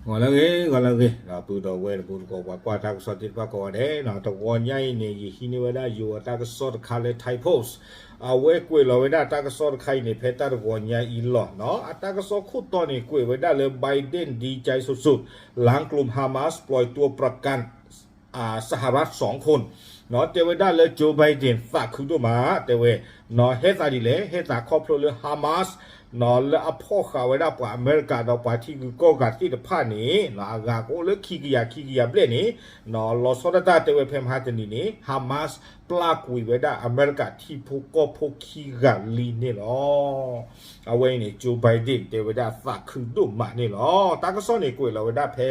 ဂီၤလၢအဂ့ၤ ဂီၤလၢအဂ့ၤ ဒီပုၢ်ဒီဝဲၢ်တံၤသကိး ပှၤကွၢ်တၢ်ကစီၣ်သ့ၣ်တဖၣ်ကိးဂၤဒဲး, တဂီၤညါအံၤန့ၣ် ယဟံးန့ၢ်ဝဲဒၣ်ယိၤအတၢ်ကစီၣ်တခါလၢ Thai Post အဝဲကွဲးလီၤဝဲဒၣ်တၢ်ကစီၣ်တခါအံၤန့ၣ် ဖဲတၢ်တဂီၤညါအံၤလီၤ. အတၢ်ကစီၣ်ခိၣ်တီန့ၣ် ကွဲးဝဲဒၣ်လၢ Biden ดีใจสุดๆ หลังกลุ่มฮามาสปล่อยตัวประกัน สหรัฐสองคน တဲဝဲဒၣ်လၢ Joe Biden သးခုဒိၣ်မး တဲဝဲ ဟဲသးဒ်လဲၣ် ဟဲသးခီဖျိလၢ Hamas လၢအဖီၣ်ဃာ်ဝဲဒၣ်ပှၤအမဲရကၤဒီးပှၤထံဂုၤကီၢ်ဂၤသ့ၣ်တဖၣ်န့ၣ် အဂၤကအိၣ်လၢခံကယၤခံကယၤဘျဲၣ်န့ၣ် လီၤဆီဒၣ်တၢ်တဲဝဲဖဲမဟါတနံၤန့ၣ် Hamas ပျၢ်ကွံာ်ဝဲဒၣ်အမဲရကၤထံဖိကီၢ်ဖိခံဂၤလံန့ၣ်လီၤ. အဝဲအံၤန့ၣ် Joe Biden တဲဝဲဒၣ်သးခုဒိၣ်မးန့ၣ်လီၤ. တၢ်ကစီၣ်န့ၣ် ကွဲးလီၤဝဲဒၣ်ဖဲ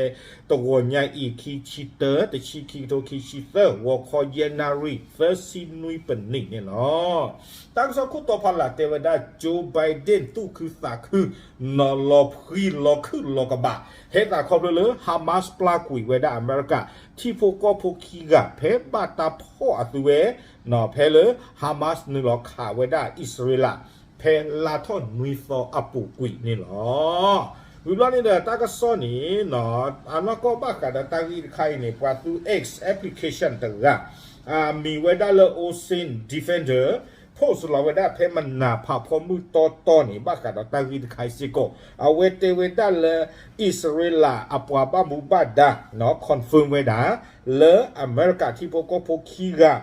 တဂီၤညါအံၤ ခံဆံတၢ တဆံခံကထိခံဆံသၢ ဂီၤခီယဲၢ်နၣ်ရံၣ် သၢဆံနွံပနံၣ်န့ၣ်လီၤ. တၢ်ကစီၣ်ခိၣ်တီဖီလာ်တဲဝဲဒၣ် Joe Biden သူၣ်ခုသးခု နီၤလီၤဖှံလီၤခုၣ်လီၤကဘၣ် ဟဲသးခီဖျိလၢ Hamas ပျၢ်ကွံာ်ဝဲဒၣ်အမဲရကၤ ထံဖိကီၢ်ဖိခံဂၤ ဖဲဘၣ်တၢ်ဖီၣ်အသုဝဲ ဖဲလၢ Hamas နုာ်လီၤခးဝဲဒၣ်အံၣ်စရ့လး ဖဲလါထီၣ်နွံသီအပူၤကွံာ်န့ၣ်လီၤ. ဝံၤဘျီန့ၣ်ဒီး တၢ်ကစီၣ်န့ၣ် အနီၢ်ကီၢ်ဘၣ်ဃးဒီးတၢ်ဂ့ၢ်တခါအံၤန့ၣ် ပှၤသူ X application တဂၤ အမံၤဝဲဒၣ်လၢ Ocean Defender post လီၤဝဲဒၣ်ဖဲမနၤဖးဖီမုၢ်တီတီန့ၣ် ဘၣ်ဃးဒီးတၢ်ဂ့ၢ်တခါအံၤစ့ၢ်ကီး အဝဲတဲဝဲဒၣ်လၢ အံၣ်စရ့လးအပှၤဘၣ်မူဘၣ်ဒါ confirm ဝဲဒၣ် လၢအမဲရကၤထံဖိကီၢ်ဖိခံဂၤ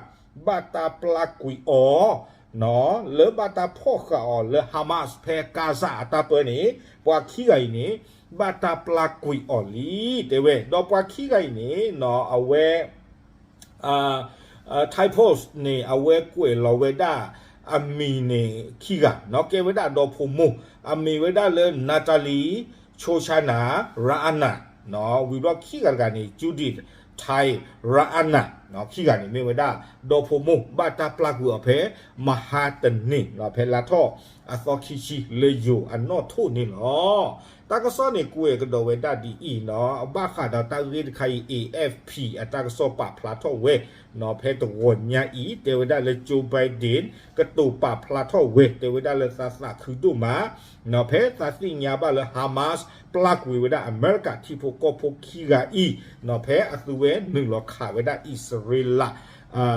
ဘၣ်တၢ်ပျၢ်ကွံာ်အီၤ လၢဘၣ်တၢ်ဖီၣ်ဃာ်အီၤလၢ Hamas ဖဲ Gaza အတၢ်ပၢန့ၣ် ပှၤခံဂၤအံၤန့ၣ် ဘၣ်တၢ်ပျၢ်ကွံာ်အီၤလံ တဲဝဲ ဒီးပှၤခံဂၤအံၤန့ၣ် အဝဲ Thai Post န့ၣ် အဝဲကွဲးလီၤဝဲဒၣ်အမံၤန့ၣ်ခံဂၤ ကဲဝဲဒၣ်ဒီဖိမိၢ် အမံၤဝဲဒၣ်လၢ Natalie Chonchana Ra'anna ဝံၤဘျီခံဂၤတဂၤန့ၣ် Judith Tai Ra'anna ခံဂၤန့ၣ်မ့ၢ်ဝဲဒၣ် ဒီဖိမိၢ် ဘၣ်တၢ်ပျၢ်ကွံာ်အီၤဖဲ မဟါတနံၤ ဖဲလါထီၣ်အသီခံဆံ လၢယိၤအနီၣ်ထိၣ်န့ၣ်လီၤ. တၢ်ကစီၣ်န့ၣ်ကွဲးကဒီးဝဲဒၣ်ဒ်အံၤ ဘၣ်ဃးဒီးတၢ်ဂ့ၢ်တခါအံၤ A F P အတၢ်ကစီၣ်ပာ်ဖျါထီၣ်ဝဲ ဖဲတဂီၤညါအံၤ တဲဝဲဒၣ်လၢ Joe Biden ကတိၤပာ်ဖျါထီၣ်ဝဲ တဲဝဲဒၣ်လၢသးသးခုဒိၣ်မး ဖဲသးသ့ၣ်ညါဘၣ်လၢ Hamas ပျၢ်ကွံာ်ဝဲဒၣ်အမဲရကၤထံဖိကီၢ်ဖိခံဂၤအံၤ ဖဲအသုဝဲနုာ်လီၤခးဝဲဒၣ်အံၣ်စရ့လး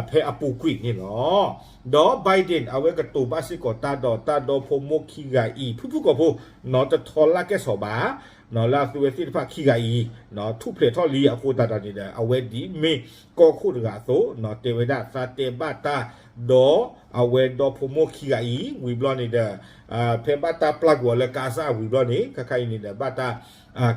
ဖဲအပူၤကွံာ်န့ၣ်လီၤ. ဒီး Biden အဝဲကတိၤဘၣ်စ့ၢ်ကီးတၢ်ဒီးတၢ်ဒီဖိမိၢ်ခံဂၤအံၤ ဖုၣ်ဖုၣ်ကိာ်ဖိ တထီလၢကဲၣ်ဆိးဘၣ် လၢအသုဝဲသ့ၣ်တဖၣ်ခံဂၤအံၤ ထူၣ်ဖျဲးထီၣ်လံအဃိသတးဒီးန့ၣ်ဒီး အဝဲဒ်မ့ၢ်ကီၢ်ခိၣ်တဂၤအသိး တဲဝဲဒၣ်သးတဲဘၣ်တၢ် ဒီးအဝဲဒီဖိမိၢ်ခံဂၤအံၤ ဝံၤဘျီန့ၣ်ဒီး ဖဲဘၣ်တၢ်ပျၢ်ကွံာ်အီၤလၢ Gaza ဝံၤဘျီန့ၣ် ခါခါအံၤန့ၣ်ဒီး ဘၣ်တၢ်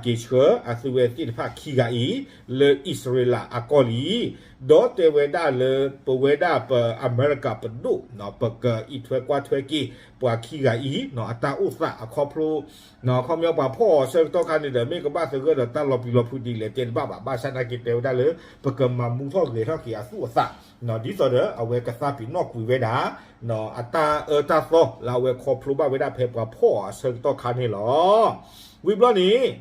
က့ၤဆှၢအသုဝဲသ့ၣ်တဖၣ်ခံဂၤအံၤ လၢအံၣ်စရ့လးအကီၢ်လံ ဒီးတဲဝဲဒၣ်လၢပဝဲဒၣ်ပအမဲရကၤပဒိၣ် ပကအံးထွဲကွၢ်ထွဲက့ၤ ပှၤခံဂၤအံၤ အတၢ်အိၣ်သးအခီဖျိ ခီပညီပှၤဖီၣ်အီၤဆၢကတီၢ်ခါန့ၣ်ဒီး မ့ၢ်ကဘၣ်သဂၢၢ်ဒီးတၢ်လီၤပျံၤလီၤဖုးဒ်လဲၣ်တဲတဘၣ်ဘၣ် ဘၣ်ဆၣ်သနာ်က့တဲဝဲဒၣ်လၢ ပကမၤမူထီၣ်ဂဲၤထီၣ်က့ၤအသူၣ်အသး ဒ်သိးဒီးအဝဲကသးပ့ၤနီၣ်ကွံာ်ဝဲဒၣ် အတၢ်အၢတၢ်သီလၢအဝဲခီဖျိဘၣ်ဝဲဒၣ်ဖဲပှၤဖီၣ်အီၤအဆၢကတီၢ်ခါန့ၣ်လီၤ. ဝံၤဘျီန့ၣ်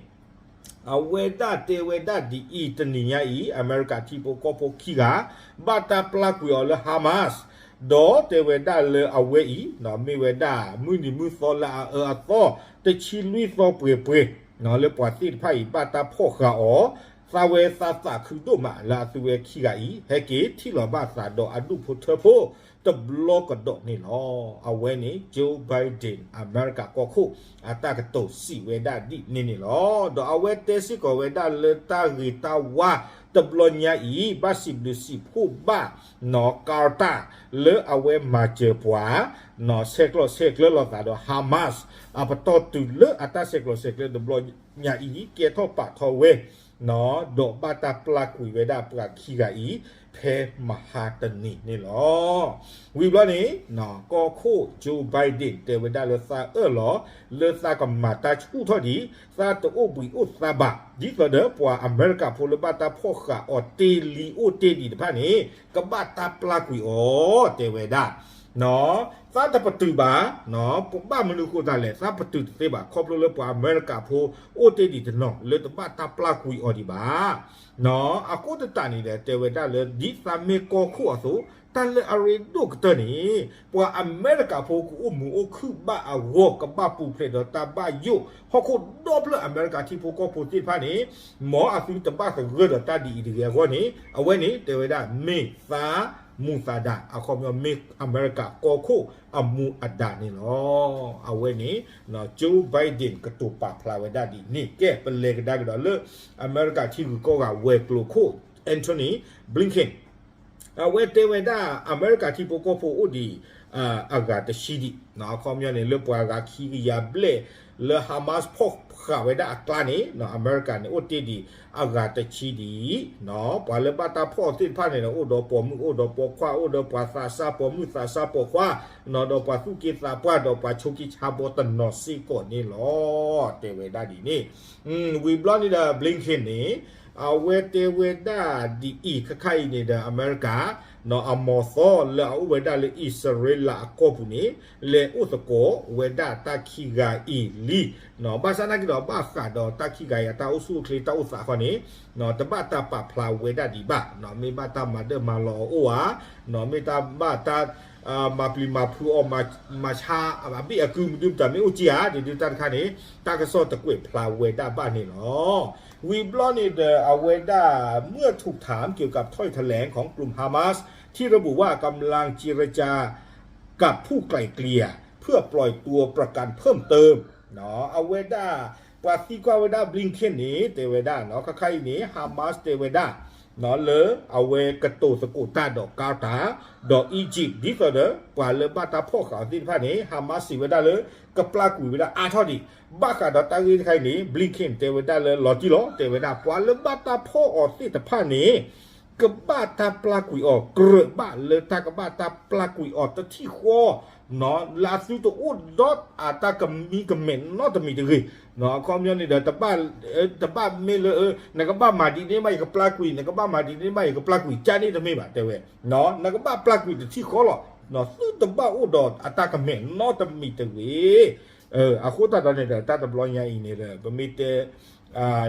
အဝဲဒၣ်တဲဝဲဒၣ်ဒ်အံၤ တနံၤညါအံၤ အမဲရကၤထံဖိကီၢ်ဖိခံဂၤ ဘၣ်တၢ်ပျၢ်ကွံာ်အီၤလၢ Hamas ဒီးတဲဝဲဒၣ်လၢအဝဲအံၤ မ့ၢ်ဝဲဒၣ် မုၢ်နံၤမုၢ်သီလၢအအၢအသီ တဆံလွံၢ်သီပှဲၤပှဲၤ လၢပှၤသ့ၣ်တဖၣ်အံၤ ဘၣ်တၢ်ဖီၣ်ဃာ်အီၤ သးဝဲသးသးခုဒိၣ်မးလၢအသုဝဲခံဂၤအံၤ ဟဲက့ၤထံၣ်လီၤဘၣ်သးဒီးအဒူၣ်ဖိထၢဖိ တဘျီကဒီးန့ၣ်လီၤ. အဝဲန့ၣ် Joe Biden အမဲရကၤကီၢ်ခိၣ် အတၢ်ကတိၤစံးဝဲဒၣ်ဒ်န့ၣ်န့ၣ်လီၤ. ဒီးအဝဲတဲစ့ၢ်ကီးဝဲဒၣ်လၢတၢ်ဂ့ၤတၢ်ဝါတဘျီညါအံၤ ဘၣ်စံးဘျုးစံးဖှိၣ်ဘၣ် နီၢ် Qatar လၢအဝဲမၤစၢၤပှၤ နီၢ်ဆဲးကျိးဆဲးကျၢလိာ်သးဒီး Hamas အပတီၢ်တုၤလၢအတၢ်ဆဲးကျိးဆဲးကျၢတဘျီညါအံၤ ကဲထီၣ်ပာ်ထီၣ်ဝဲ ဒီးဘၣ်တၢ်ပျၢ်ကွံာ်ဝဲဒၣ်ပှၤခံဂၤအံၤ ဖဲမဟါတနံၤန့ၣ်လီၤ. ဝံၤဘျီန့ၣ် ကီၢ်ခိၣ် Joe Biden တဲဝဲဒၣ်လၢသးအၢၣ်လီၤ လၢသးကမၤတၢ်ဆူၣ်ထီၣ်ဒံး သးတအိၣ်ဘှံးအိၣ်သါဘၣ် ဒ်သိးဒီးပှၤအမဲရကၤဖိလၢဘၣ်တၢ်ဖီၣ်ဃာ်အီၤတ့ၢ်လံအိၣ်တ့ၢ်ဒံးတဖၣ်န့ၣ် ကဘၣ်တၢ်ပျၢ်ကွံာ်အီၤ တဲဝဲဒၣ် သးတပတုာ်ဘၣ် ပဘၣ်မနုၤဃိသတးလဲၣ် သးပတုာ်တသ့ဘၣ် ခီဖျိလၢပှၤအမဲရကၤဖိအိၣ်တ့ၢ်ဒံးတနီၤ လၢတဘၣ်တၢ်ပျၢ်ကွံာ်အီၤဒံးဘၣ်. အဃိသတးန့ၣ်ဒီး တဲဝဲဒၣ်လၢ ဒ်သးမ့ၢ်ကီၢ်ခိၣ်အသိး တၢ်လၢအရ့ဒိၣ်ကတၢၢ်န့ၣ် ပှၤအမဲရကၤဖိကအိၣ်မုာ်အိၣ်ခုၣ်ဘၣ်အဂီၢ် ကဘၣ်ပူၤဖျဲးဒီးတၢ်ဘၣ်ယိၣ် ဟီၣ်ခိၣ်ဒီဖျၢၣ်အမဲရကၤထံဖိကီၢ်ဖိသ့ၣ်တဖၣ်န့ၣ် မ်အသုတဘၣ်သဂၢၢ်ဒီးတၢ်ဒ်အံၤတဂ့ၤအဂီၢ်န့ၣ် အဝဲန့ၣ်တဲဝဲဒၣ်မ့ၢ်သးမူသးဒၣ် အခီပညီမ့ၢ်အမဲရကၤကီၢ်ခိၣ်အမူအဒါန့ၣ်လီၤ. အဝဲန့ၣ် Joe Biden ကတိၤပာ်ဖျါဝဲဒၣ်ဒ်န့ၣ် ကဲပလဲၤကဒါကဒီးလၢ အမဲရကၤထံဂုၤကီၢ်ဂၤဝဲၤကျိၤခိၣ် Antony Blinken အဝဲတဲဝဲဒၣ် အမဲရကၤထံဖိကီၢ်ဖိအိၣ်ဒံး အဂၤတဆံဒံး အခီပညီန့ၣ် လၢပှၤဂၤခံကယၤဘျဲၣ် လၢ Hamas ဖီၣ်ဃာ်ဝဲဒၣ်အကျါန့ၣ် အမဲရကၤန့ၣ်အိၣ်တ့ၢ်ဒံးအဂၤတဆံဒံး ပှၤလၢဘၣ်တၢ်ဖီၣ်သ့ၣ်တဖၣ်န့ၣ်ဒီး အိၣ်ဒီးပိာ်မုၣ် အိၣ်ဒီးပိာ်ခွါ အိၣ်ဒီးပှၤသးစၢ်ပိာ်မုၣ်သးစၢ်ပိာ်ခွါ ဒီးပှၤသူၣ်က့သးပှၢ် ဒီးပှၤဆိးက့ဆါဘီတနီၤစ့ၢ်ကီးန့ၣ်လီၤ. တဲဝဲဒၣ်ဒ်န့ၣ် ဝံၤဘျီန့ၣ်ဒီး Blinken န့ၣ် အဝဲတဲဝဲဒၣ်ဒ်အံၤ ခဲခါအံၤန့ၣ်ဒီး အမဲရကၤ အမီၤသီလၢအအိၣ်ဝဲဒၣ်လၢအံၣ်စရ့လးအကီၢ်ပူၤန့ၣ် လဲၤအိၣ်သကိးဝဲဒၣ်တၢ်ခံဂၤအံၤလံ ဘၣ်ဆၣ်နာ်က့ဒီး ဘၣ်ဃးဒီးတၢ်ခံဂၤအံၤ အတၢ်အိၣ်ဆူၣ်အိၣ်ချ့တၢ်အိၣ်သးဃီန့ၣ် တဘၣ်တၢ်ပာ်ဖျါဝဲဒၣ်ဒံးဘၣ် မ့ၢ်ဘၣ်တၢ်မၤဒၢၣ်မၤလီၤအအိၣ်ဧါ မ့ၢ်တၢ်ဘၣ်တၢ် မၤပျံၤမၤဖုးအီၤ မၤဆါအဘ့ၣ်အကု မဒုမတၤမ့ၢ်အိၣ်ကံဧါ ဒ်ဒုတၢ်တခါန့ၣ် တၢ်ကစီၣ်တကွဲးဖျါဝဲဒၣ်ဘၣ်န့ၣ်လီၤ. ဝံၤဘျီန့ၣ်ဒီး အဝဲဒၣ် เมื่อถูกถามเกี่ยวกับถ้อยแถลงของกลุ่มฮามาส ที่ระบุว่ากำลังเจรจากับผู้ไกล่เกลี่ยเพื่อปล่อยตัวประกันเพิ่มเติม အဝဲဒၣ် ပှၤသံကွၢ်ဝဲဒၣ် Blinken န့ၣ် တဲဝဲဒၣ် ခဲခါအံၤန့ၣ် Hamas တဲဝဲဒၣ် လၢအဝဲကတိၤသကိးတၢ်ဒီး Qatar ဒီး Egypt ဒ်သိးဒီး ပှၤလၢဘၣ်တၢ်ဖီၣ်ဃာ်အီၤသ့ၣ်တဖၣ်န့ၣ် Hamas စံးဝဲဒၣ်လၢ ကပျၢ်ကွံာ်ဝဲဒၣ်အါထီၣ်ဒံး ဘၣ်ဃးဒီးတၢ်ဂ့ၢ်တခါအံၤန့ၣ် Blinken တဲဝဲဒၣ်လၢလီၤတံၢ်လီၤ တဲဝဲဒၣ် ပှၤလၢဘၣ်တၢ်ဖီၣ်အီၤသ့ၣ်တဖၣ်န့ၣ် ကဘၣ်တၢ်ပျၢ်ကွံာ်အီၤ ကြၢးဘၣ်လၢတၢ်ကဘၣ်တၢ်ပျၢ်ကွံာ်အီၤတထံၣ်ဃီ လၢအသုတအိၣ်ဒီးအတၢ်ကမံကမဲာ်နီတမံၤတဂ့ၤ အခီပညီန့ၣ်ဒီး တဘၣ်မ့ၢ်လၢ နကဘၣ်မၤဒ်န့ၣ်ဘၣ် ယကပျၢ်ကွံာ် နကဘၣ်မၤဒ်န့ၣ်ဘၣ် ယကပျၢ်ကွံာ် ကန့ၣ်တမ့ၢ်ဘၣ် တဲဝဲ နကဘၣ်ပျၢ်ကွံာ်တထံၣ်ဃီလီၤ သုတဘၣ်အိၣ်ဒီးအတၢ်ကမံကမဲာ်နီတမံၤတဂ့ၤ အဃိသတးဒီးန့ၣ်ဒီး တၢ်တဘျီညါအံၤန့ၣ်ဒီး ပမ့ၢ်တဲ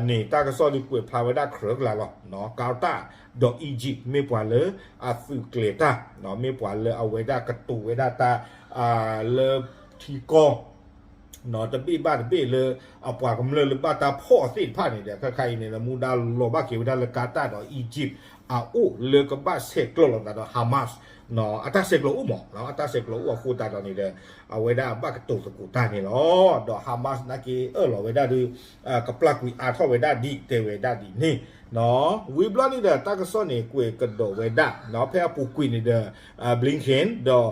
န့ၣ် တၢ်ကစီၣ်ဒုးကွဲးဖျါဝဲဒၣ်ကြၢးကလာ်လီၤ Qatar ဒီး Egypt မ့ၢ်ပှၤလၢအသုးကျဲၤတၢ် မ့ၢ်ပှၤလၢအဝဲဒၣ်ကတိၤဝဲဒၣ်တၢ် လၢထံကီၢ် တဘ့ၣ်ဘၣ်တဘ့ၣ်လၢ အပှၤကမျၢၢ်လၢဘၣ်တၢ်ဖီၣ်အီၤသ့ၣ်တဖၣ်န့ၣ်ဒီး ခဲခါအံၤန့ၣ်ဒီး မူဒါလီၤဘၣ်က့ၤဝဲဒၣ်လၢ Qatar ဒီး Egypt အအိၣ်လၢကဘၣ်ဆဲးကျိးလိာ်သးဒီး Hamas အတၢ်ဆဲးကျိးအိၣ်မး အတၢ်ဆဲးကျိးအိၣ်အဃိသတးဒီးန့ၣ်ဒီး အဝဲဒၣ်ဘၣ်ကတိၤသကိးတၢ်န့ၣ်လီၤ. ဒီး Hamas နာ်က့အၢၣ်လီၤဝဲဒၣ်ဒီး ကပျၢ်ကွံာ်အါထီၣ်ဝဲဒၣ်ဒ်တဲဝဲဒၣ်ဒ်န့ၣ် ဝံၤဘျီန့ၣ်ဒီး တၢ်ကစီၣ်န့ၣ်ကွဲးကဒီးဝဲဒၣ် ဖဲအပူၤကွံာ်န့ၣ်ဒီး Blinken ဒီး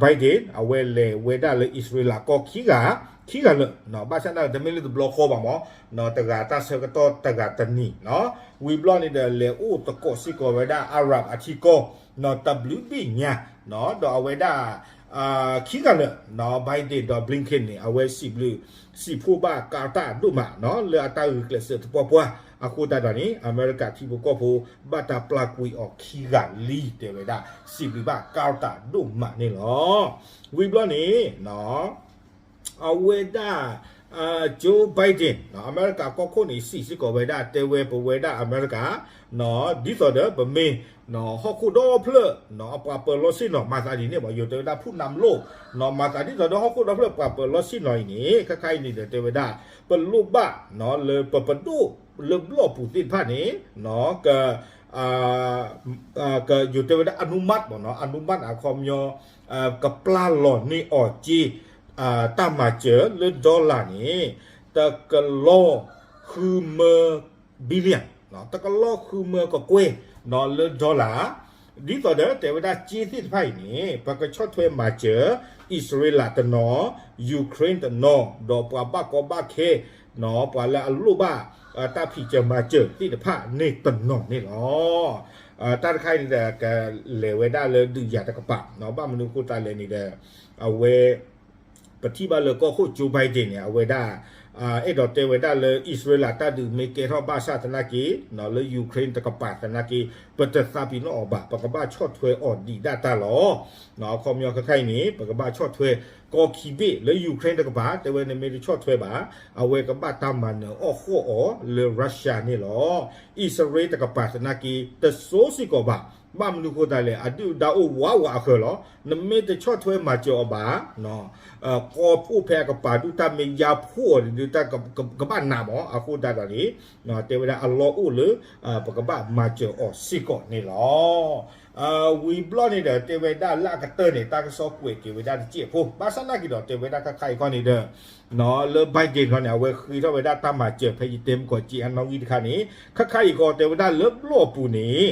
Biden အဝဲလဲၤဝဲဒၣ်လၢအံၣ်စရ့လးကီၢ်ခံဂၤ ခံဂၤလၢာ် ဘၣ်ဆၣ်နာ်က့တမ့ၢ်လၢတဘျီဃီဘၣ်မး တဂၤတၢ်ဆၢကတီၢ်တဂၤတနံၤ ဝံၤဘျီန့ၣ်ဒီး လဲၤအိၣ်သကိးစ့ၢ်ကီးဝဲဒၣ် Arab အထံကီၢ် တဘျုးဘ့ၣ်ညါ ဒီးအဝဲဒၣ် ခံဂၤလၢာ် Biden ဒီး Blinken န့ၣ် အဝဲစံးဘျုး စံးဖှိၣ်ဘၣ် Qatar ဒိၣ်မး လၢအတၢ်ဂုာ်ကျဲးစၢးသပှၢ်ပှၢ် အဃိသတးဒီးန့ၣ် အမဲရကၤထံဖိကီၢ်ဖိ ဘၣ်တၢ်ပျၢ်ကွံာ်အီၤခံဂၤလံ တဲဝဲဒၣ် စံးဘျုးဘၣ် Qatar ဒိၣ်မးန့ၣ်လီၤ. ဝံၤဘျီန့ၣ် အဝဲဒၣ် Joe Biden အမဲရကၤကီၢ်ခိၣ်န့ၣ် စံးစ့ၢ်ကီးဝဲဒၣ် တဲဝဲပဝဲဒၣ်အမဲရကၤ ဒ်သိးဒီးပမ့ၢ် ဟီၣ်ခိၣ်ဒီဖျၢၣ် အပှၤပၢၤလီၢ်ဆ့ၣ်နီၤ မၤသးဒ်န့ၣ်ဘၣ် ယိၤတဲဝဲဒၣ် ผู้นำโลก မၤသးဒ်သိးဒီးဟီၣ်ခိၣ်ဒီဖျၢၣ်ပှၤပၢၤလီၢ်ဆ့ၣ်နီၤအံၤန့ၣ် ခဲခါအံၤန့ၣ်ဒီးတဲဝဲဒၣ် ပလိၣ်ဘၣ် လၢပပဒိၣ်လၢဘျီၣ်ပူၤသ့ၣ်တဖၣ်န့ၣ် က ကယိၤတဲဝဲဒၣ် အနုမတ် ပေါ့နော် အနုမတ် အခီပညီ ကပျၢ်လီၤန့ၢ်အီၤက့ၤ တၢ်မၤစၢၤလၢ dollar န့ၣ် တကလီၤဃုမၢ billion တကလီၤဃုမၢကကွဲၢ် လၢ dollar ဒ်သိးဒီးတဲဝဲဒၣ်က့ၤသ့ၣ်တဖၣ်အံၤန့ၣ် ပကဆီၣ်ထွဲမၤစၢၤ အံၣ်စရ့လးတနီၤ Ukraine တနီၤ ဒီးပှၤဘၣ်ကီဘၣ်ခဲ ပှၤလၢအလိၣ်ဘၣ် တၢ်ဖံးစၢၤမၤစၢၤသ့ၣ်တဖၣ်န့ၣ်တနီၤန့ၣ်လီၤ. တၢ်တခါအံၤန့ၣ်ဒီး ကလဲၤဝဲဒၣ်လၢဒုးယၤတကပၤ ဘၣ်မနုၤအဃိသတးလဲၣ်န့ၣ်ဒီး အဝဲ ပထံၣ်ဘၣ်လၢကီၢ်ခိၣ် Joe Biden န့ၣ် အဝဲဒၣ် အဲၣ်ဒိးတဲဝဲဒၣ်လၢ အံၣ်စရ့လးတၢ်ဒုးမ့ၢ်ကဲထီၣ်ဘၣ်ဆၣ်သနာ်က့ လၢ Ukraine တကပၤသနာ်က့ ပတသးပ့ၤနီၣ်အီၤဘၣ် ပကဘၣ်ဆီၣ်ထွဲအီၤဒံးဒၣ်တၢ်လီၤ. အခီပညီခဲခါအံၤန့ၣ် ပကဘၣ်ဆီၣ်ထွဲ ကီၢ်ခံဘ့ၣ်လၢ Ukraine တကပၤ တဲဝဲနမ့ၢ်တဆီၣ်ထွဲဘၣ် အဝဲကဘၣ်တၢ်မၤနၢၤအီၣ်ဃီၣ်အီၤလၢ Russia န့ၣ်လီၤ. အံၣ်စရ့လးတကပၤသနာ်က့ တစိစ့ၢ်ကီးဘၣ်. ဘၣ်မနုၤဃိသတးလဲၣ် အဒုၣ်ဒါအိၣ်ဝးဝးအဃၢၤလီၤ. နမ့ၢ်တဆီၣ်ထွဲမၤစၢၤအီၤဘၣ် ကီၢ်အိၣ်ဖဲအကပၤဒုး တၢ်မ့ၢ်ယါဖှိၣ်အီၤဒုး တၢ်ကဘၣ်နာ်မး အဃိသတးဒီးန့ၣ် တဲဝဲဒၣ်အလီၢ်အိၣ်လၢ ပကဘၣ်မၤစၢၤအီၤစ့ၢ်ကီးန့ၣ်လီၤ. ဝံၤဘျီန့ၣ်ဒီး တဲဝဲဒၣ်လၢအကတၢၢ်န့ၣ် တၢ်ကစီၣ်ကွဲးက့ၤဝဲဒၣ်တစဲးဖိ ဘၣ်ဆၣ်နာ်က့ၤဒီး တဲဝဲဒၣ်ခါခါအံၤခီန့ၣ်ဒီး လၢ Biden ခီန့ၣ် အဝဲဃ့ထီၣ်ဝဲဒၣ်တၢ်မၤစၢၤ ဖဲယတဲမုၢ်ကီးစ့အနီၣ်ဂံၢ်တခါန့ၣ် ခါခါအံၤခီ တဲဝဲဒၣ်လၢဘျီၣ်ပူၤန့ၣ်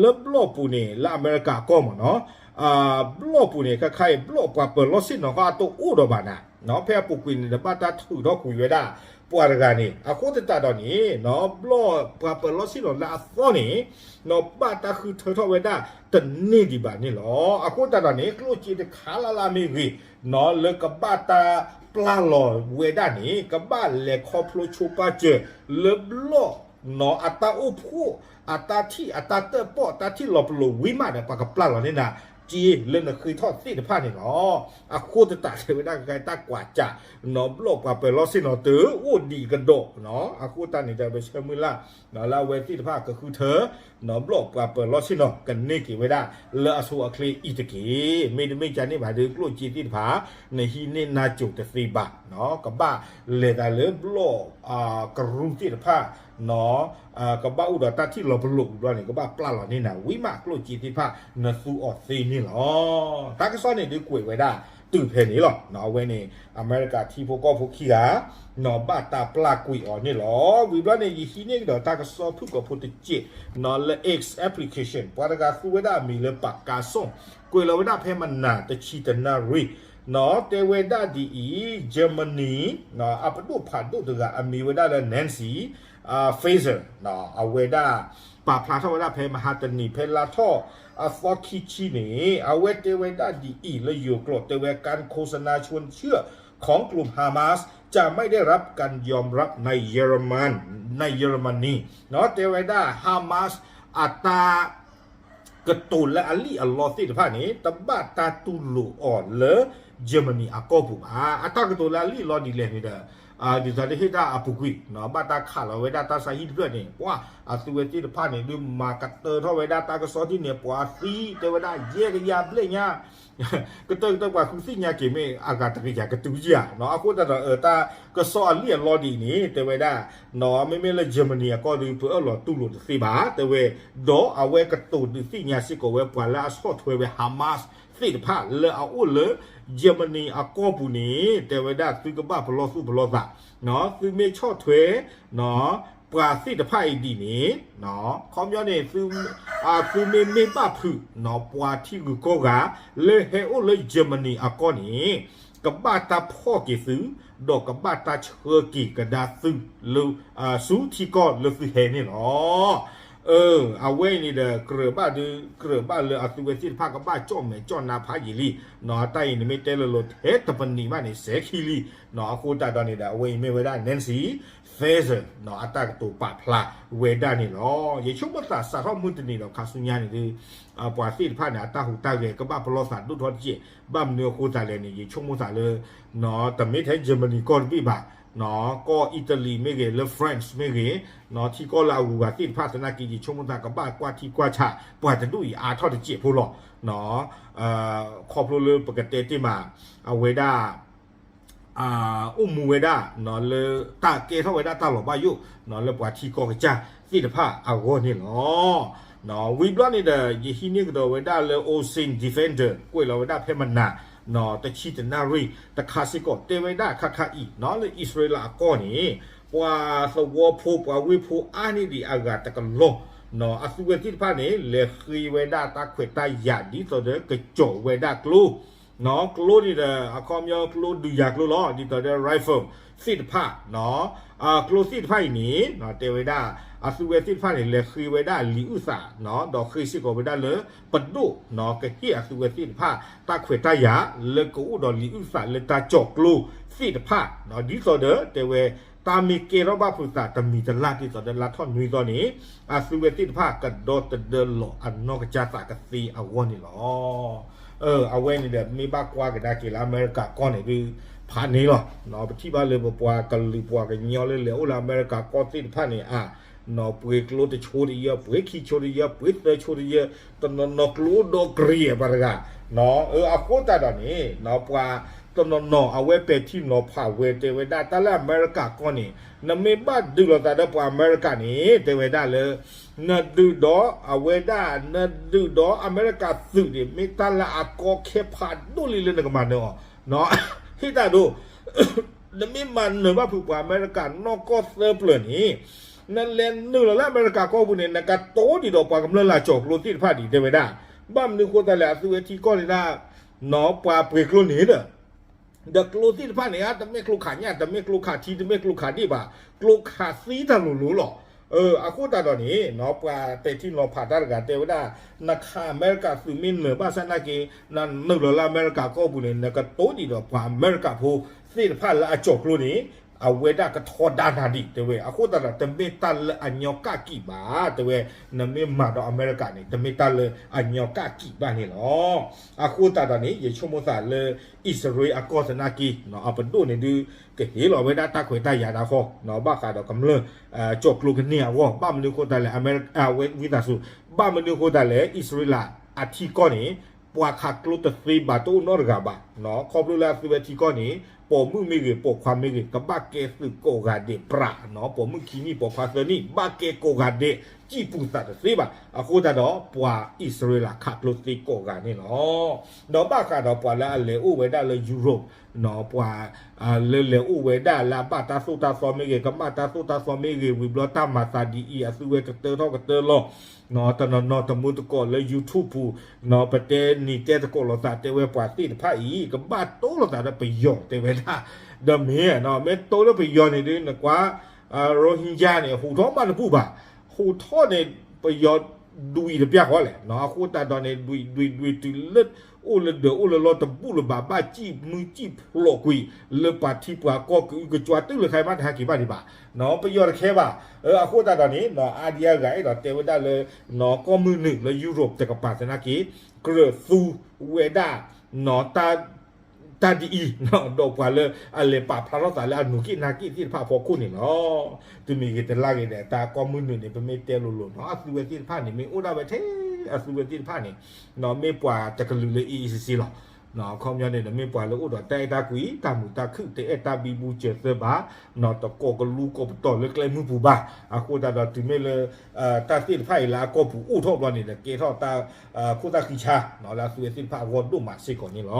လၢဘျီၣ်ပူၤန့ၣ် လၢအမဲရကၤအကီၢ်မးနီၤ ဘျီၣ်ပူၤန့ၣ် ခါခါအံၤ ဘျီၣ်ပှၤပၢၤလီၢ်ဆ့ၣ်နီၤဃီအတအိၣ်ဒီးဘၣ်နၤ ဖဲအပူၤကွံာ်န့ၣ်ဒီး ဘၣ်တၢ်ထုးထီၣ်ကွံာ်ဝဲဒၣ် ပှၤတဂၤန့ၣ် အဃိသတးဒီးန့ၣ် ဘျီၣ်ပှၤပၢၤလီၢ်ဆ့ၣ်နီၤလၢအသီန့ၣ် ဘၣ်တၢ်ဃုထၢထီၣ်ဝဲဒၣ်တန့ၢ်ဒံးဘၣ်န့ၣ်လီၤ. အဃိသတးဒီးန့ၣ် ကျိၣ်စ့တခါလၢ်လၢ်မ့ၢ်ဂ့ၤ လၢကဘၣ်တၢ်ပျၢ်လီၤဝဲဒၣ်န့ၣ် ကဘၣ်လဲၤခီဖျိဆိပာ်စၢၤ လၢဘျီၣ် အတၢ်အိၣ်ဖှိၣ် အတၢ်ထံၣ် အတၢ်တၢၣ်ပီၣ် တၢ်ထံၣ်လီၤပလိာ်ဝံၤမးဒီး ပှၤကပျၢ်လီၤန့ၢ်နၤ စ့လၢနဃ့ထီၣ်သ့ၣ်တဖၣ်န့ၣ်လီၤ. အဃိသတးတဲဝဲဒၣ် ကကဲတၢ်ကွၢ်စး ဘျီၣ်ပှၤပၢၤလီၢ်ဆ့ၣ်နီၤတအိၣ်ဒံးကဒီး အဃိသတးန့ၣ်ဒီး ပဆၢမုၢ်လၢ် လၢအဝဲသ့ၣ်တဖၣ်ကဃုထၢ ဘျီၣ်ပှၤပၢၤလီၢ်ဆ့ၣ်နီၤ ကန့ၢ်က့ၤဝဲဒၣ်လၢအဆိအချ့အံၤတက့ၢ်. မ့တမ့ၢ်ကန့ၣ်ဘၣ်ဒီး ကျိၣ်စ့သ့ၣ်တဖၣ် နဟံးန့ၢ်နါစိၤတသ့ဘၣ် ကဘၣ်လဲၤသးလၢဘျီၣ်ကရူၢ်သ့ၣ်တဖၣ် ကဘၣ်အိၣ်ဒီးတၢ်ထံၣ်လီၤပလိာ်ဘျီန့ၣ် ကဘၣ်ပျၢ်လီၤန့ၢ်နၤဝံၤမး ကျိၣ်စ့သ့ၣ်တဖၣ် နသူအီၤသ့န့ၣ်လီၤ. တၢ်ကစီၣ်န့ၣ်ဒုးကွဲးဝဲဒၣ်တုၤဖဲန့ၣ်လီၤ. အဝဲန့ၣ် အမဲရကၤထံဖိကီၢ်ဖိခံဂၤ ဘၣ်တၢ်ပျၢ်ကွံာ်အီၤန့ၣ်လီၤ. ဝံၤဘျီန့ၣ် ယဟံးန့ၢ်ကဒီးတၢ်ကစီၣ်ဖုၣ်ကိာ်ဖိတစဲး လၢ X application ပှၤတဂၤသူဝဲဒၣ်အမံၤလၢ ပာ်ကါစိၣ် ကွဲးလီၤဝဲဒၣ်ဖဲမနၤတဆံတနၣ်ရံၣ် တဲဝဲဒၣ်ဒ်အံၤ Germany အပဒိၣ်ဖးဒိၣ်တဂၤ အမံၤဝဲဒၣ်လၢ Nancy Faeser အဝဲဒၣ် ပာ်ဖျါထီၣ်ဝဲဒၣ်ဖဲမဟါတနံၤ ဖဲလါထီၣ်အသီခံဆံန့ၣ် အဝဲတဲဝဲဒၣ်ဒ်အံၤ လၢယိၤကျိာ် တဲဝဲ การโฆษณาชวนเชื่อของกลุ่มฮามาสจะไม่ได้รับการยอมรับใน เยอรมัน ในเยอรมนี တဲဝဲဒၣ် Hamas အတၢ် ကတိၤလၢအလံၣ်အလီသ့ၣ်တဖၣ်န့ၣ် တဘၣ်တၢ်တူၢ်လိာ်အီၤလၢ Germany အကီၢ်ပူၤဘၣ်. အတၢ်ကတိၤလၢအလံၣ်အလီဒ်လဲၣ်န့ၣ်ဒီး ဒ်သိးတဟ့ၣ်တၢ်အပူၤကွံာ် ဘၣ်တၢ်ခးလီၤဝဲဒၣ်တၢ်ဆါဟံၣ်တဖျၢၣ်န့ၣ် ပှၤအသုဝဲသ့ၣ်တဖၣ်န့ၣ် ဒုးမၤကတၢထီၣ်ဝဲဒၣ်တၢ်ကစီၣ်ဒ်န့ၣ် ပှၤသံတဲဝဲဒၣ် ယဲၢ်ကယၤဘျဲၣ်ညါ ကတၢၢ်ကတၢၢ်ပှၤဃုသ့ၣ်ညါက့ၤမ့ၢ်အဂၤတကယၤကတုၤယၤ အဃိသတးဒီး တၢ်ကစီၣ်အလံၣ်အလီဒ်အံၤန့ၣ် တဲဝဲဒၣ် မ့မ့ၢ်လၢ Germany အကီၢ်ဒုး ပအၢၣ်လီၤတူၢ်လိာ်တသ့ဘၣ် တဲဝဲ ဒီးအဝဲကတိၤဒုးသ့ၣ်ညါစ့ၢ်ကီးဝဲပှၤလၢအဆီၣ်ထွဲဝဲ Hamas သ့ၣ်တဖၣ်လၢအအိၣ်လၢ Germany အကီၢ်ပူၤန့ၣ် တဲဝဲဒၣ်သုကဘၣ်ပလီၢ်သူၣ်ပလီၢ်သး သုမ့ၢ်ဆီၣ်ထွဲ ပှၤသ့ၣ်တဖၣ်အံၤဒ်န့ၣ် ခီပညီန့ၣ် သုမ့မ့ၢ်ဘၣ်ဖုး ပှၤထံဂုၤကီၢ်ဂၤ လၢဟဲအိၣ်လၢ Germany အကီၢ်န့ၣ် ကဘၣ်တၢ်ဖီၣ်က့ၤသု ဒီးကဘၣ်တၢ်ဆှၢက့ၤကဒါသုလၢ ဆူထံကီၢ်လၢသုဟဲန့ၣ်လီၤ. အဝဲအံၤန့ၣ်ဒီး ကြၢးဘၣ်ဒုး ကြၢးဘၣ်လၢအသုဝဲသ့ၣ်တဖၣ်ကဘၣ်ကၠီၣ်မဲာ်ကၠီၣ်နါဖးယံာ်လံ. တၢ်အံၤန့ၣ်မ့ၢ်တဲလၢလီၤထဲတပနံးဘၣ်န့ၣ် စဲခံလံ. အဃိသတးဒီးန့ၣ်ဒီး အဝဲအံၤမ့ၢ်ဝဲဒၣ် Nancy Faeser အတၢ်ကတိၤပာ်ဖျါဝဲဒၣ်န့ၣ်လီၤ. ယဆိကမိၣ်သးစးထီၣ်မုၢ်တနံၤဒီးခါဆူညါန့ၣ်ဒီး ပှၤသ့ၣ်တဖၣ်န့ၣ် အတၢ်ဟူးတၢ်ဂဲၤကဘၣ်ပလီၢ်သးဒိၣ်ထီၣ်တက့ၢ်. ဘၣ်မနုၤအဃိသတးလဲၣ်န့ၣ် ယဆိကမိၣ်သးလၢ တမ့ၢ်ထဲ Germany ကီၢ်တဘ့ၣ်ဘၣ် ကီၢ်အံၣ်တလံၤမ့ၢ်ဂ့ၤ လၢ France မ့ၢ်ဂ့ၤ ထံကီၢ်လၢအဂုၤအဂၤသ့ၣ်တဖၣ်သနာ်က့ ယဆိကမိၣ်သးကဘၣ်ကွၢ်ထံကွၢ်ဆး ပှၤတဒူၣ်အံၤအါထီၣ်တစဲးဖိလီၤ. ခီဖျိလၢပကတဲတ့ၢ်မး အဝဲဒၣ် အိၣ်မူဝဲဒၣ် လၢတၢ်ကဲထီၣ်ဝဲဒၣ်တၢ်လီၤဘၣ်ယိၣ် လၢပှၤထံကီၢ်ကစၢ်သ့ၣ်တဖၣ်အဂီၢ်န့ၣ်လီၤ. ဝံၤဘျီန့ၣ်ဒီး ယဟံးန့ၢ်ကဒီးဝဲဒၣ်လၢ Ocean Defender ကွဲးလီၤဝဲဒၣ်ဖဲမနၤ တဆံတနၣ်ရံၣ်တခါစ့ၢ်ကီး တဲဝဲဒၣ်ခါခါအံၤ လၢအံၣ်စရ့လးအကီၢ်န့ၣ် ပှၤသဝီဖိ ပှၤဝ့ၢ်ဖိအါန့ၢ်ဒံးအဂၤတကလီၢ် အသုဝဲသ့ၣ်တဖၣ်န့ၣ် လဲၤဃ့ဝဲဒၣ်တၢ်ခွဲးတၢ်ယာ် ဒ်သိးဒီးကကၠီၤဝဲဒၣ်ကျိ ကျိန့ၣ်ဒီး အခီပညီကျိဒုးယၤကျိလီၤ ဒ်သိးဒီး rifle သ့ၣ်တဖၣ် ကျိသ့ၣ်တဖၣ်အံၤန့ၣ် တဲဝဲဒၣ် အသုဝဲသ့ၣ်တဖၣ်န့ၣ် လဲၤဃ့ဝဲဒၣ်လံာ်အုၣ်သး ဒီးဃ့စ့ၢ်ကီးဝဲဒၣ်လၢ ပဒိၣ် ကဟ့ၣ်အသုဝဲသ့ၣ်တဖၣ် တၢ်ခွဲးတၢ်ယာ် လၢကအိၣ်ဒီးလံာ်အုၣ်သးလၢတၢ်ကၠီၤကျိသ့ၣ်တဖၣ် ဒ်သိးဒီး တဲဝဲ တၢ်မ့ၢ်ကဲထီၣ်ဘၣ်ဖုးသးတမံၤတလၢ် ဒ်သိးဒီးလါထီၣ်နွံသီန့ၣ် အသုဝဲသ့ၣ်တဖၣ်ကဒီသဒၢလီၤအနီၢ်ကစၢ်သးကသ့အဂီၢ်န့ၣ်လီၤ. အဝဲန့ၣ်ဒီး မ့ၢ်ဘၣ်ကွၢ်ကဒါက့ၤလၢအမဲရကၤကီၢ်န့ၣ်ဒုး ဖးန့ၣ်လီၤ. ပထံၣ်ဘၣ်လၢပပှၤကလုာ်ပှၤကညီလၢလဲၤအိၣ်လၢအမဲရကၤကီၢ်သ့ၣ်တဖၣ်န့ၣ် အ ပှ့ၤကျိတဆိတယၢၢ် ပှ့ၤခံဆိတယၢၢ် ပှ့ၤသၢဆိတယၢၢ် တနီၤနီၤကျိဒီးကရံၣ်ပှၤတဂၤ အဃိသတးဒီးန့ၣ် ပှၤတနီၤနီၤ အဝဲပဲာ်ထံနီၤဖးဝဲတဲဝဲဒၣ် တၢ်လၢအမဲရကၤကီၢ်န့ၣ် နမ့ၢ်ဘၣ်ဒုးလိာ်သးဒီးပှၤအမဲရကၤန့ၣ် တဲဝဲဒၣ်လၢ နဒုးဒီးအဝဲဒၣ် နဒုးဒီးအမဲရကၤသုးန့ၣ် မ့ၢ်တၢ်လၢအကီခဲဖးဒိၣ်လံလၢနကမၤနၢၤအီၤ ဟ့ၣ်တၢ်ဒိ နမ့ၢ်မၤနၢၤဘၣ်ဖုးပှၤအမဲရကၤနီၢ်ကီၢ်သၢပျၢၤန့ၣ် နလဲၤနုာ်လီၤလၢအမဲရကၤကီၢ်ပူၤန့ၣ် နကတိဒံးဒီးပှၤကမျၢၢ်လၢအကၠီၤကျိသ့ၣ်တဖၣ်ဒံး တဲဝဲဒၣ်. ဘၣ်မနုၤအဃိသတးလဲၣ် အသုဝဲထံကီၢ်န့ၣ်ဒၣ် ပှၤပှ့ၤကျိန့ၣ်ဒီး ဒီးကျိသ့ၣ်တဖၣ်န့ၣ် တမ့ၢ်ကျိခးညၣ် တမ့ၢ်ကျိခးထံ တမ့ၢ်ကျိခးဒ့ၣ်ဘၣ် ကျိခးသံတၢ်လိၤလိၤလီၤ. အဃိသတးဒီးန့ၣ် ပှၤပဲာ်ထံနီၤဖးတၢ်တဂၤတဲဝဲဒၣ် နခးအမဲရကၤသုးမ့ၢ်နၢၤဘၣ်ဆၣ်နာ်က့ နနုာ်လီၤလၢအမဲရကၤကီၢ်ပူၤန့ၣ် နကတိဒံးဒီးပှၤအမဲရကၤဖိသ့ၣ်တဖၣ်လၢအကၠီၤကျိန့ၣ် အဝဲဒၣ်ကထီဒါနၤဒံး တဲဝဲ. အဃိသတးဒီး တမ့ၢ်တၢ်လၢအညီကၣ်ကံးဘၣ် တဲဝဲ. နမ့ၢ်မၤဒီးအမဲရကၤန့ၣ် တမ့ၢ်တၢ်လၢအညီကၣ်ကံးဘၣ်န့ၣ်လီၤ. အဃိသတးဒီးန့ၣ် ယဆိကမိၣ်သးလၢ အံၣ်စရ့လးအကီၢ်သနာ်က့ အပဒိၣ်န့ၣ်ဒုး ကဟ့ၣ်လီၤဝဲဒၣ်တၢ်ခွဲးတၢ်ယာ်တခီ ဘၣ်ဃးဒီးကမျၢၢ် ကၠီၤကျိကန့ၢ်အဂီၢ် ဘၣ်မနုၤအဃိသတးလဲၣ် အဝဲဝံသးစူၤ ဘၣ်မနုၤအဃိသတးလဲၣ် အံၣ်စရ့လးအထံကီၢ်န့ၣ် ပှၤခးကျိတသ့ဘၣ် တအိၣ်နီတဂၤဘၣ် ခီဖျိလၢအသုဝဲထံကီၢ်န့ၣ် ပိာ်မုၣ်မ့ၢ်ဂ့ၤ ပိာ်ခွါမ့ၢ်ဂ့ၤ ကဘၣ်ကဲသုးကိးဂၤဒဲးပြး ပိာ်မုၣ်ခံနံၣ် ပိာ်ခွါသၢနံၣ် ဘၣ်ကဲကိးဂၤဒဲး စံၣ်ပူၤသးတသ့ဘၣ်. အဃိသတးဒီး ပှၤအံၣ်စရ့လးခးကျိသ့ကိးဂၤန့ၣ်လီၤ. ဒီးဘၣ်ဃးဒီးပှၤလၢအလဲၤအိၣ်ဝဲဒၣ်လၢ Europe ပှၤ လၢလဲၤအိၣ်ဝဲဒၣ်လၢအဘၣ်တၢ်သိၣ်တၢ်သီမ့ၢ်ဂ့ၤ ကမၣ်တၢ်သိၣ်တၢ်သီမ့ၢ်ဂ့ၤ ဝံၤဘျီတၢ်မၤသးဒ်အံၤ အသုဝဲကတၢထီၣ်ကတၢလီၤ တနီၤနီၤတမူတကိးလၢ YouTube ပူၤ ပတဲနံၤတဲသကိးလိာ်သးတဲဝဲပှၤသ့ၣ်တဖၣ်အံၤ ကဘၣ်တိလိာ်သးဒီးပယီၤတဲဝဲဒၣ် ဒီးမ့ၢ် မ့ၢ်တိလၢပယီၤန့ၣ်ဒုး နကွၢ် Rohingya န့ၣ် ဟူးထီၣ်မးတဘူၣ်ဘၣ်. ဟူးထီၣ်န့ၣ် ပယီၤဒွံၣ်တပျၢ်ဃီလဲၣ် အဃိသတးဒီးန့ၣ် ဒွံၣ်ဒွံၣ်ဒွံၣ်တုၤလၢ အိၣ်လၢဒၢးအိၣ်လၢလီၢ်တဘူၣ်လၢၤဘၣ် ဘၣ်စံၣ်မုၢ်စံၣ်ဖျိးကွံာ် လၢပှၤထံပှၤကီၢ်ကအုကကွါတုၤလၢခဲအံၤမးတဟဲက့ၤဘၣ်ဒံးဘၣ် ပယီၤတခဲဘၣ်. အဃိသတးဒီးန့ၣ် အါဒံအါဂၤအဲၣ်ဒိးတဲဝဲဒၣ်လၢ ကီၢ်မုၢ်နုာ်လၢ Europe တကပၤသနာ်က့ ကြၢးသူဝဲဒၣ် တၢ်ဒ်အံၤ ဒီးပှၤလၢအလဲၤပာ်ဖျါထီၣ်သးလၢအနူၤက့ၣ်နါက့ၣ်သ့ၣ်တဖၣ်အဖီခိၣ်န့ၣ်လီၤ. တမံၤဂ့ၤတလါဂ့ၤဒီး တၢ်ကီၢ်မုၢ်နုာ်န့ၣ် ပမ့ၢ်တဲလိၤလိၤနီၤ အသုဝဲသ့ၣ်တဖၣ်န့ၣ် မ့ၢ်အိၣ်ဒၣ်ဝဲထဲ အသုဝဲသ့ၣ်တဖၣ်န့ၣ် မ့ၢ်ပှၤတကလုာ်လၢအ့ၣ်အ့ၣ်စ့စ့လီၤ. အခီပညီန့ၣ်ဒီး မ့ၢ်ပှၤလၢအိၣ်ဒီးတၢ်အဲၣ်တၢ်ကွံ တၢ်မုာ်တၢ်ခုၣ် တအဲၣ်တၢ်ဘံဘူစၢၤသၢဘၣ် တကိးကလူကိးပတီၢ်လၢကျဲမုၢ်ပူၤဘၣ်. အဃိသတးဒီးတုၤမ့ၢ်လၢ တၢ်သ့ၣ်တဖၣ်အံၤလၢအကီၢ်ပူၤအိၣ်ထီၣ်ဘျီန့ၣ်ဒီး ကဲထီၣ်တၢ်ခိၣ်သၣ်ဃံဆါ လၢအသုဝဲသ့ၣ်တဖၣ်အဂီၢ်ဒိၣ်မးစ့ၢ်ကီးန့ၣ်လီၤ.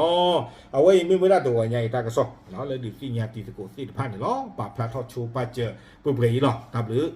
အဝဲအံၤမ့ၢ်ဝဲဒၣ်တဂီၤညါအံၤတၢ်ကစီၣ် လၢဒုးသ့ၣ်ညါတံၤသကိးသ့ၣ်တဖၣ်န့ၣ်လီၤ. ပာ်ဖျါထီၣ်ဆိပာ်စၢၤပှဲၤပှဲၤအံၤလီၤ. တၢ်ဘျုး